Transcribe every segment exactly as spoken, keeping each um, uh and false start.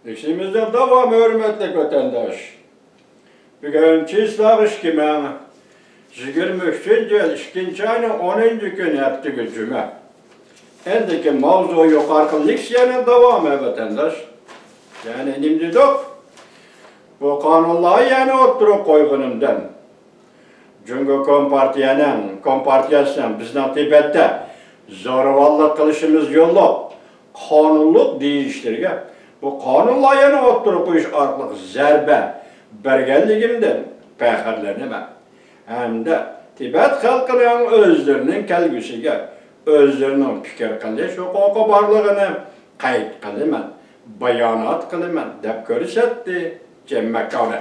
ئىشىمىزنىڭ داۋامى، ھۆرمەتلىك ۋەتەنداش. بۈگۈن چىسلاغ ئىككى مىڭ يىگىرمە ئۈچىنچى يىل ئىككىنچى ئاينىڭ ئونىنچى كۈنى، ھەپتىگە جۈمە. ئەندىكى ماۋزۇ يۇقىرىقى لېكسىيەنىڭ داۋامى، ۋەتەنداش. يەنى نېمە دېدۇق؟ بۇ قانۇن لايىھەنى ئوتتۇرىغا قويغىنىمدىن، جۇڭگو كومپارتىيەنىڭ، كومپارتىيەسىنىڭ بىزنىڭ تىبەتتە زورىۋاللىق قىلىشىمىز يوللۇق قانۇنلۇق دېيىشلىرىگە، بۇ قانۇن لايىھەنى ئوتتۇرىغا قويۇش ئارقىلىق زەربە بەرگەنلىكىمدىن پەخىرلىنىمەن ھەمدە تىبەت خەلقىنىڭ ئۆزلىرىنىڭ كەلگۈسىگە ئۆزلىرىنىڭ پىكىر قىلىش ھوقۇقى بارلىقىنى قەيت قىلىمەن، بايانات قىلىمەن، دەپ كۆرسەتتى جېم ماككاۋلى.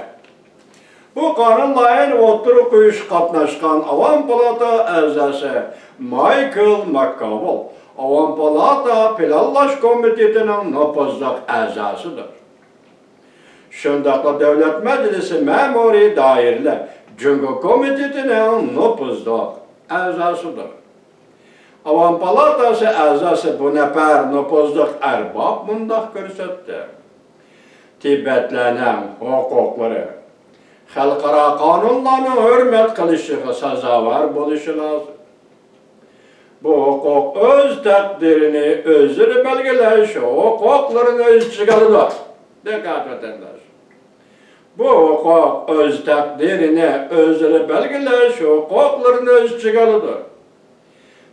بۇ قانۇن لايىھەنى ئوتتۇرىغا قويۇشقا قاتناشقان ئاۋام پالاتا ئەزاسى مايكل ماككاۋل ئاۋام پالاتا پىلانلاش كومىتېتىنىڭ نوپۇزلۇق ئەزاسىدۇر. شۇنداقلا دۆلەت مەجلىسى مەمۇرىي دائىرىلەر جۇڭگو كومىتېتىنىڭ نوپۇزلۇق ئەزاسىدۇر. ئاۋام پالاتاسى ئەزاسى بۇ نەپەر نوپۇزلۇق ئەرباب مۇنداق كۆرسەتتى: تىبەتلەرنىڭ ھوقۇقلىرى خەلقئارا قانۇنلارنىڭ ھۆرمەت قىلىشىغا سازاۋەر بولۇشى لازىم. بۇ ھوقۇق ئۆز تەقدىرىنى ئۆزلىرى بەلگىلەش ھوقۇقلىرىنى ئۆز ئىچىگە ئالىدۇ. دىققەت، ۋەتەنداش! بۇ ھوقۇق ئۆز تەقدىرىنى ئۆزلىرى بەلگىلەش ھوقۇقلىرىنى ئۆز ئىچىگە ئالىدۇ.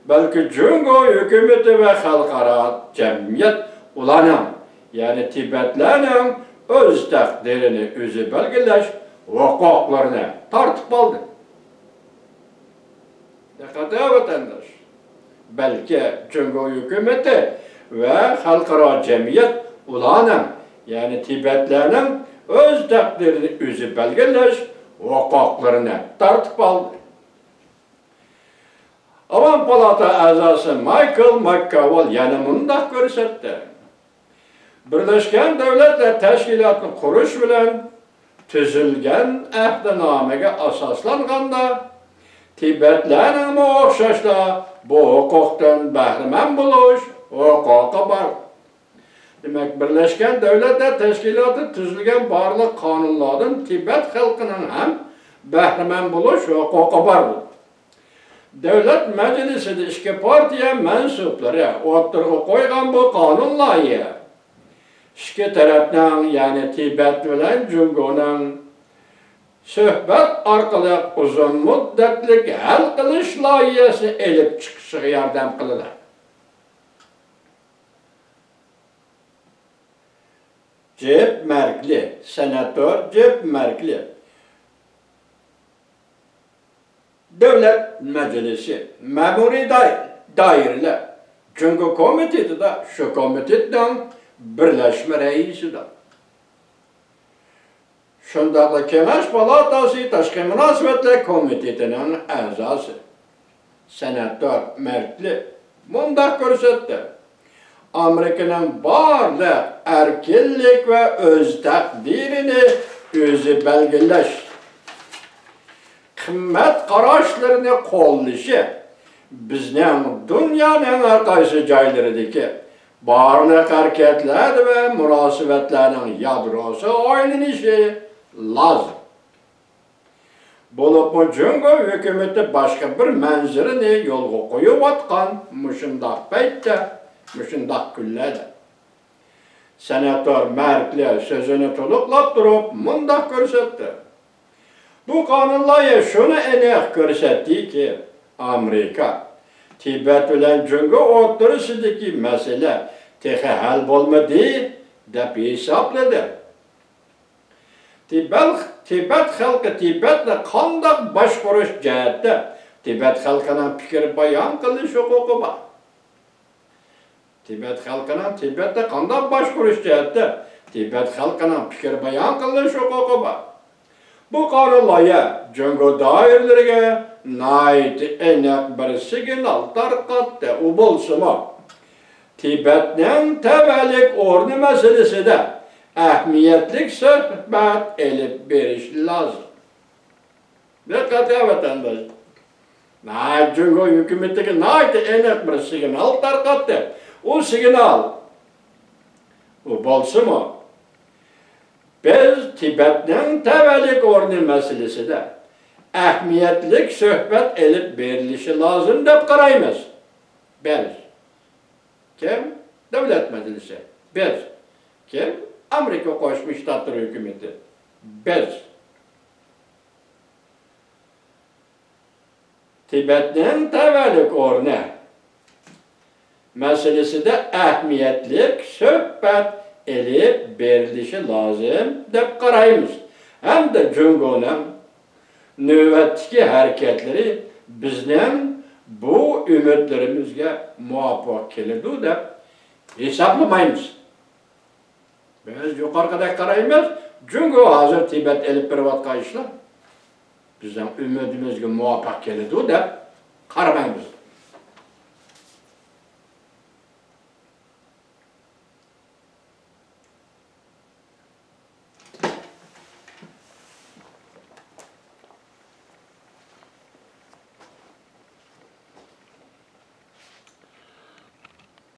بەلكى جۇڭگو ھۆكۈمىتى ۋە خەلقئارا جەمئىيەت ئۇلارنىڭ، يەنى تىبەتلەرنىڭ ئۆز تەقدىرىنى ئۆزى بەلگىلەش ھوقۇقلىرىنى تارتىپ ئالدى. دىققەت، ۋەتەنداش! بەلكى جۇڭگو ھۆكۈمىتى ۋە خەلقئارا جەمئىيەت ئۇلارنىڭ، يەنى تىبەتلەرنىڭ ئۆز تەقدىرىنى ئۆزى بەلگىلەش ھوقۇقلىرىنى تارتىپ ئالدى. ئاۋام پالاتا ئەزاسى مايكل ماككاۋل يەنە مۇنداق كۆرسەتتى: بىرلەشكەن دۆلەتلەر تەشكىلاتىنى قۇرۇش بىلەن تۈزۈلگەن ئەھدىنامىگە ئاساسلانغاندا، تىبەتلەرنىڭمۇ ئوخشاشلا بۇ ھوقۇقتىن بەھرىمەن بولۇش ھوقۇقى بار. دېمەك، بىرلەشكەن دۆلەتلەر تەشكىلاتى تۈزۈلگەن بارلىق قانۇنلاردىن تىبەت خەلقىنىڭ ھەم بەھرىمەن بولۇش ھوقۇقى بار. دۆلەت مەجلىسىدە ئىككى پارتىيە مەنسۇپلىرى ئوتتۇرىغا قويغان بۇ قانۇن لايىھە ئىككى تەرەپنىڭ، يەنى تىبەت بىلەن جۇڭگونىڭ سۆھبەت ئارقىلىق ئۇزۇن مۇددەتلىك ھەل قىلىش لايىھەسىنى ئېلىپ چىقىشىغا ياردەم قىلىدۇ. جېپ مەركلى، سېناتور جېپ مەركلى. دۆلەت مەجلىسى، مەمۇرىي دائىر-، دائىرىلەر جۇڭگو كومىتېتىدا، شۇ كومىتېتنىڭ بىرلەشمە رەئىسىدۇر. شۇنداقلا كېڭەش پالاتاسى تاشقى مۇناسىۋەتلەر كومىتېتىنىڭ ئەزاسى، سېناتور مەركلى مۇنداق كۆرسەتتى: ئامېرىكىنىڭ بارلىق ئەركىنلىك ۋە ئۆز تەقدىرىنى ئۆزى بەلگىلەش قىممەت قاراشلىرىنى قوللىشى بىزنىڭ دۇنيانىڭ ھەر قايسى جايلىرىدىكى بارلىق ھەرىكەتلەر ۋە مۇناسىۋەتلەرنىڭ يادروسىغا ئايلىنىشى لازىم. بولۇپمۇ جۇڭگو ھۆكۈمىتى باشقا بىر مەنزىرىنى يولغا قويۇۋاتقان مۇشۇنداق پەيتتە، مۇشۇنداق كۈنلەردە. سېناتور مەركلى سۆزىنى تولۇقلاپ تۇرۇپ مۇنداق كۆرسەتتى: بۇ قانۇن لايىھە شۇنى ئېنىق كۆرسەتتىكى، ئامېرىكا تىبەت بىلەن جۇڭگو ئوتتۇرىسىدىكى مەسىلە تېخى ھەل بولمىدى، دەپ ھېسابلىدى. تىبەت، تىبەت خەلقى تىبەتنى قانداق باشقۇرۇش جەھەتتە تىبەت خەلقىنىڭ پىكىر بايان قىلىش ھوقۇقى بار. تىبەت خەلقىنىڭ تىبەتنى قانداق باشقۇرۇش جەھەتتە تىبەت خەلقىنىڭ پىكىر بايان قىلىش ھوقۇقى بار. بۇ قانۇن لايىھە جۇڭگو دائىرىلىرىگە ناھايىتى ئېنىق بىر سىگنال تارقاتتى. ئۇ بولسىمۇ، تىبەتنىڭ تەۋەلىك ئورنى مەسىلىسىدە ئەھمىيەتلىك سۆھبەت ئېلىپ بېرىش لازىم. دىققەت، ۋەتەنداش! ناھايىتى جۇڭگو ھۆكۈمىتىگە ناھايىتى ئېنىق بىر سىگنال تارقاتتى. ئۇ سىگنال، ئۇ بولسىمۇ، تىبەتنىڭ تەۋەلىك ئورنى مەسىلىسىدە ئەھمىيەتلىك سۆھبەت ئېلىپ بېرىلىشى لازىم دەپ قارايمىز. بىز. كىم؟ دۆلەت مەجلىسى. بىز. كىم؟ ئامېرىكا قوشما شتاتلىرى ھۆكۈمىتى. بىز. تىبەتنىڭ تەۋەلىك ئورنى مەسىلىسىدە ئەھمىيەتلىك سۆھبەت ئېلىپ بېرىلىشى لازىم دەپ قارايمىز ھەمدە جۇڭگونىڭ نۆۋەتتىكى ھەرىكەتلىرى بىزنىڭ بۇ ئۈمىدلىرىمىزگە مۇۋاپىق كېلىدۇ دەپ ھېسابلىمايمىز. بىز يۇقىرىقىدەك قارايمىز، جۇڭگو ھازىر تىبەت ئېلىپ بېرىۋاتقان ئىشلار بىزنىڭ ئۈمىدىمىزگە مۇۋاپىق كېلىدۇ دەپ قارىمايمىز.